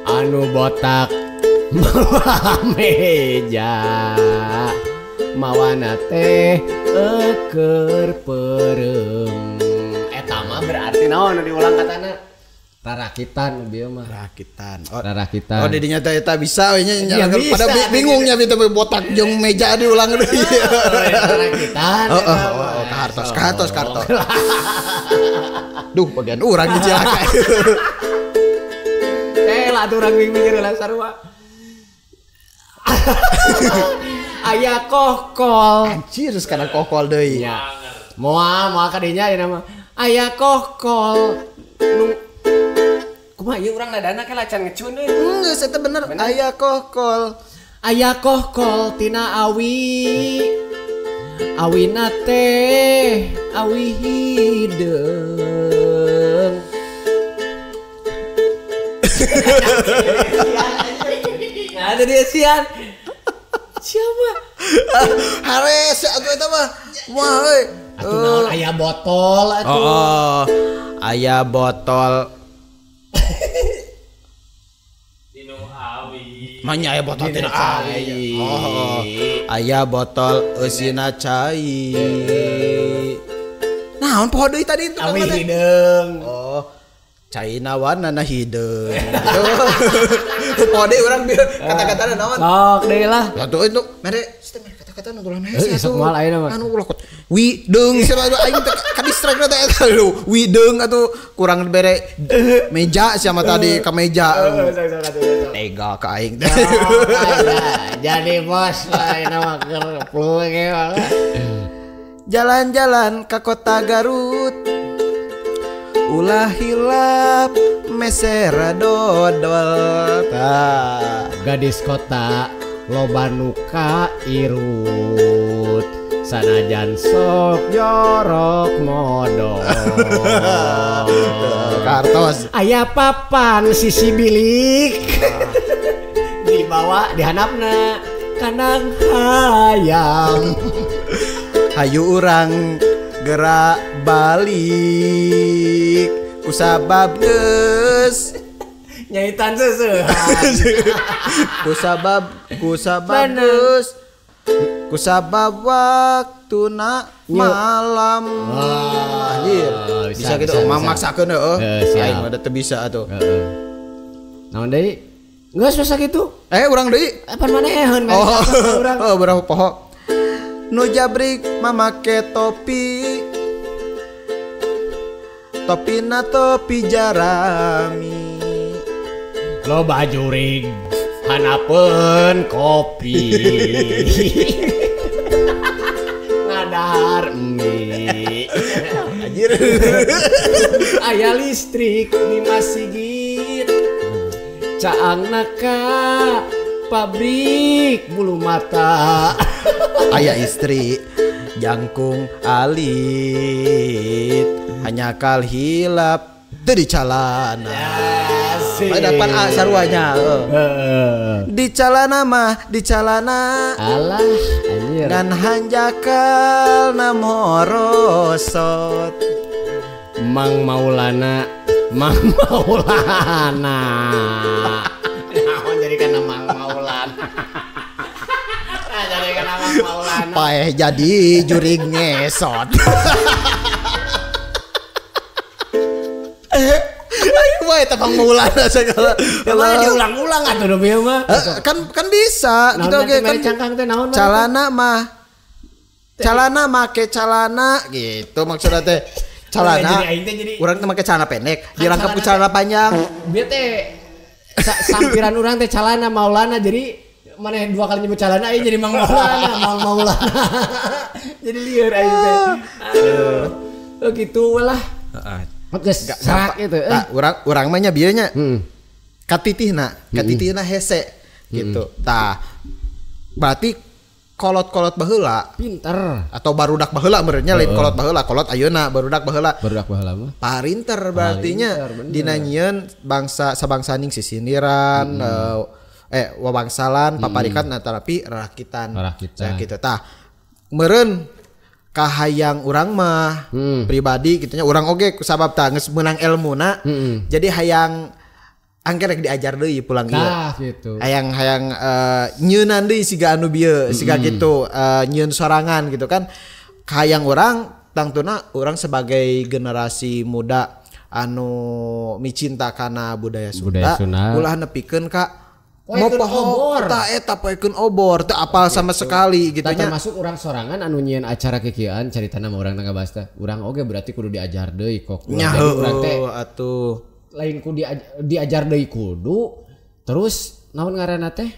Anu botak mawa meja mawana teh eker perem. Eta mah berarti naon diulang katana? Rarakitan bieu mah. Rakitan. Oh, rarakitan. Oh, didinya teh eta bisa we nya pada bingungnya gitu botak jeung meja diulang deui. Rarakitan. Oh, kahartos. Duh, bagian urang dicilaka. Lah atuh urang mikir lah sarua. Aya kohkol. Anjir, sekarang kohkol deui. Ya. Moal kadinya ieu mah. Aya kohkol. Nu kumaha ieu urang nadana ke lacan ngecun euy. Geus eta bener. Aya kohkol. Aya kohkol tina awi. Awina teh awi hideung. Ada dia sian. Siapa? Hares atuh eta mah. Wah euy. Atuh naon aya botol atuh. Oh, aya botol. Tinu awi. Manya aya botol tina cai. Oh, aya botol eusina cai. Naon poho deui tadi itu awi hideung. Oh, caina warnana hideung. Poho deui urang kata-katana naon? Sok deui lah. Atuh itu mere kata-kata nu ulah hese atuh. Moal ayeuna mah. Anu ulah wi deung sia aing teh ka distract teh eta wi deung atuh kurang bere meja sia mah tadi ka meja. Tega ka aing teh. Jadi bos ayeuna mah keur flu ge. Jalan-jalan ka kota Garut. Ulah hilap meser dodol. Tah. Gadis kota loba nu ka irut. Sanajan sok jorok modol. Kartos. Aya papan sisi bilik. Dibawa dihanapna kandang hayam. Hayu urang gerak balik kusabab geus nyaitan seuseuhan. Kusabab geus kusabab waktuna malam. Anjir, bisa gitu memaksakeun heueuh. Aing mah teu bisa atuh. Heeh. Naon deui? Geus bisa kitu. Urang deui. Pan maneheun urang. Oh, berapa poho. Nu jabrik mamake topi. Topina topi jarami. Loba jurig hanapeun kopi. Ngadahar mie. Anjir. Aya listrik di masjid. Caangna ka pabrik bulu mata. Aya istri jangkung alit hanya kal hilap teu di calana. Pada pan A saruanya. Di calana mah di calana. Alah anjir. Ngan hanjakal na morosot. Mang Maulana, Mang Maulana. Naon jadi kana Mang Maulana. Jadi kana Mang Maulana. Paeh jadi jurig ngesot. Wah, eta Mang Maulana segala. Emang diulang-ulang atuh nu bieu mah. Kan bisa gitu oge kan cangkang teh naon. Calana mah. Calana make calana gitu maksudna teh. Calana. Urang teh make celana pendek, dirangkep ku celana panjang. Bieu teh sampiran urang teh calana Maulana jadi mana dua kali nyebut calana aing jadi Mang Maulana, Mang Maulana. Jadi lieur aing teh. Aduh. Oh gitu lah. Heeh. Geus serak gitu. Tah urang mah nya bieu nya. Katitihna hese gitu. Tah berarti kolot-kolot baheula pinter atau barudak baheula meureunnya lain kolot baheula, kolot ayeuna barudak baheula. Barudak baheula mah parinter berartinya dina nyieun bangsa sabangsaning sisindiran wawangsalan paparikan nah tapi rakitan. Gitu tah meureun kahayang urang mah pribadi gitunya urang oge kusabab tah geus meunang elmuna jadi hayang angker rek diajar deui pulang ieu. Gitu. Hayang nyeunan deui siga anu bieu, siga kitu nyieun sorangan gitu kan. Kahayang urang tangtuna urang sebagai generasi muda anu micinta kana budaya Sunda, ulah nepikeun ka mau poho ta eta poekeun obor teu apal sama sekali gitu nya. Termasuk urang sorangan anu nyieun acara kikieuan caritana mah urang ngabahas teh. Urang oge berarti kudu diajar deui kok. Urang teh atuh lain ku diajar deui kudu terus naon ngaranna teh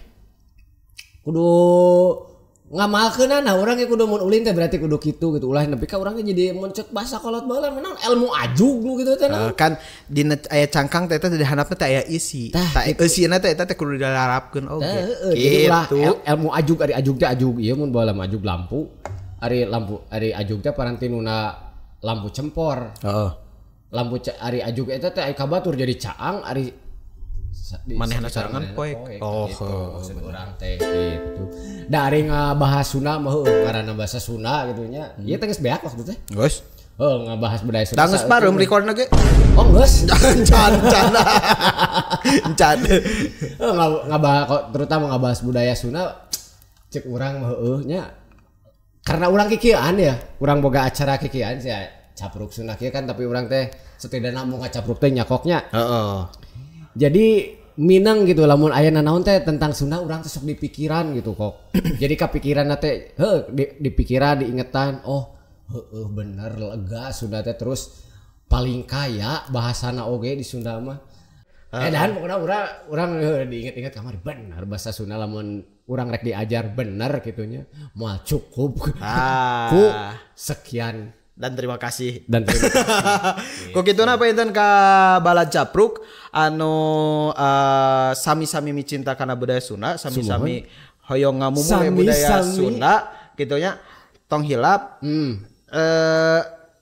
kudu ngamalkeunana urang ge kudu mun ulin teh berarti kudu kitu gitu ulah nepi ka urang ge jadi mun ceuk basa kolot baheula naon ilmu ajug nu kitu teh naon kan dina aya cangkang teh teh di handapna teh aya isi tah eusina teh eta teh kudu dilarapkeun oge jadi ulah ilmu ajug ari ajug teh ajug ieu mun baheula mah ajug lampu ari lampu ari ajug teh parantinuna lampu cempor heeh lampu ari ajug eta teh ari kabatur jadi caang ari manehna sorangan poek. Oh, gitu, maksud urang teh gitu. Da ari ngabahas Sunda mah heueuh ngaranna bahasa Sunda gitu nya. Ieu teh geus beak waktu teh. Geus. Heuh ngabahas budaya Sunda. Da geus pareum recordna ge. Oh geus. Can can. Can. Heuh ngabahas terutama ngabahas budaya Sunda cek urang mah heueuh nya. Karena urang kikieuan ya, urang boga acara kikieuan sia capruk Sunda kieu kan tapi urang teh setidaknya mau ngacapruk teh nyakoknya. Heeh. Jadi minang gitu lamun aya nanaon teh tentang Sunda urang teh sok dipikiran gitu kok. Jadi kapikiran teh heuh dipikiran diingetan oh heueuh bener lega Sunda teh terus paling kaya bahasana oge di Sunda mah. Dan pokoknya urang diinget-inget kamari bener bahasa Sunda lamun urang rek diajar bener gitunya moal cukup. Ku sekian dan terima kasih. Dan terima kasih. Kok kitu na panginten ka balad capruk anu sami-sami micinta kana budaya Sunda, sami-sami hoyong ngamumule budaya Sunda kitu nya. Tong hilap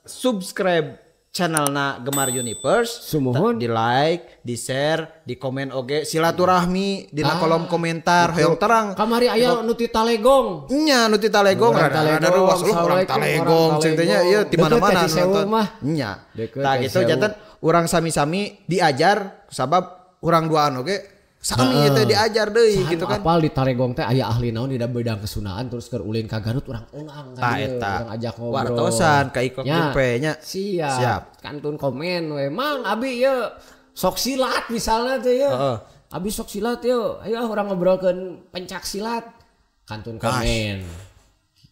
subscribe channelna Gemar Universe, di like, di share, di komen oge, silaturahmi dina kolom komentar, hoyong terang. Kamari aya nu ti Talegong. Nya nu ti Talegong, rada ruas lu urang Talegong cing teh nya ieu di mana-mana nonton. Nya. Tah kitu janten urang sami-sami diajar sabab urang duaan oge sami teh diajar deui gitu kan. Apal di Talegong teh aya ahli naon di bidang kesunaan terus keur ulin ka Garut urang ulang ka dieu, urang ajak ngobrol. Wartosan ka Ikok Jupe nya. Siap. Kantun komen we, "Mang abi ieu sok silat misalnya teh ieu. Abi sok silat ieu. Ayo urang ngobrolkeun pencak silat." Kantun komen.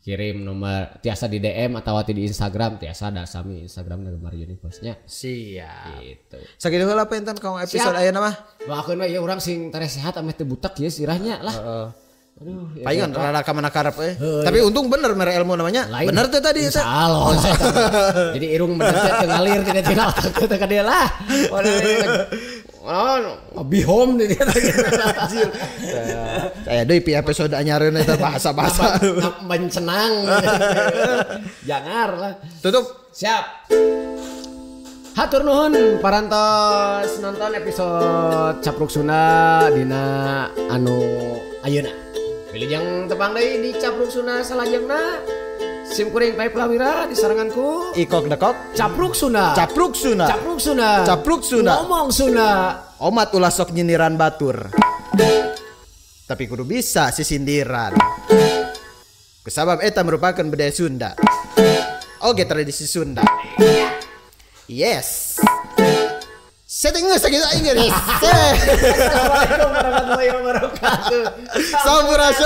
Kirim nomor tiasa di DM atau di Instagram tiasa da sami Instagram Gemar Universe nya. Siap. Gitu. Sakitu heula panginten ka episode ayeuna mah. Doakeun we ieu urang sing tere sehat ameh teu butek ieu sirahnya lah. Heeh. Aduh, palingan rada ka mana karep euy. Tapi untung bener mere ilmu namanya. Bener teh tadi teh. Salah. Jadi irung bener teh ngalir tidak tina otak teh ka dieu lah. Oh, bihom di dia. Anjir. Saya deui pi episode anyareun eta bahasa-bahasa mencenang. Jangar lah. Tutup. Siap. Hatur nuhun parantos nonton episode Capruk Sunda dina anu ayeuna. Wilujeng tepang deui di Capruk Sunda salajengna. Sim kuring Paip Lawira disarenganku Ikok Dekok Capruk Sunda. Capruk Sunda. Capruk Sunda. Capruk Sunda. Ngomong Sunda. Omat ulah sok nyindiran batur. Tapi kudu bisa sisindiran. Kusabab eta merupakan budaya Sunda. Oke tradisi Sunda. Yes. Setting geus sakitu aing geus. Assalamualaikum warahmatullahi wabarakatuh. Sampurasun.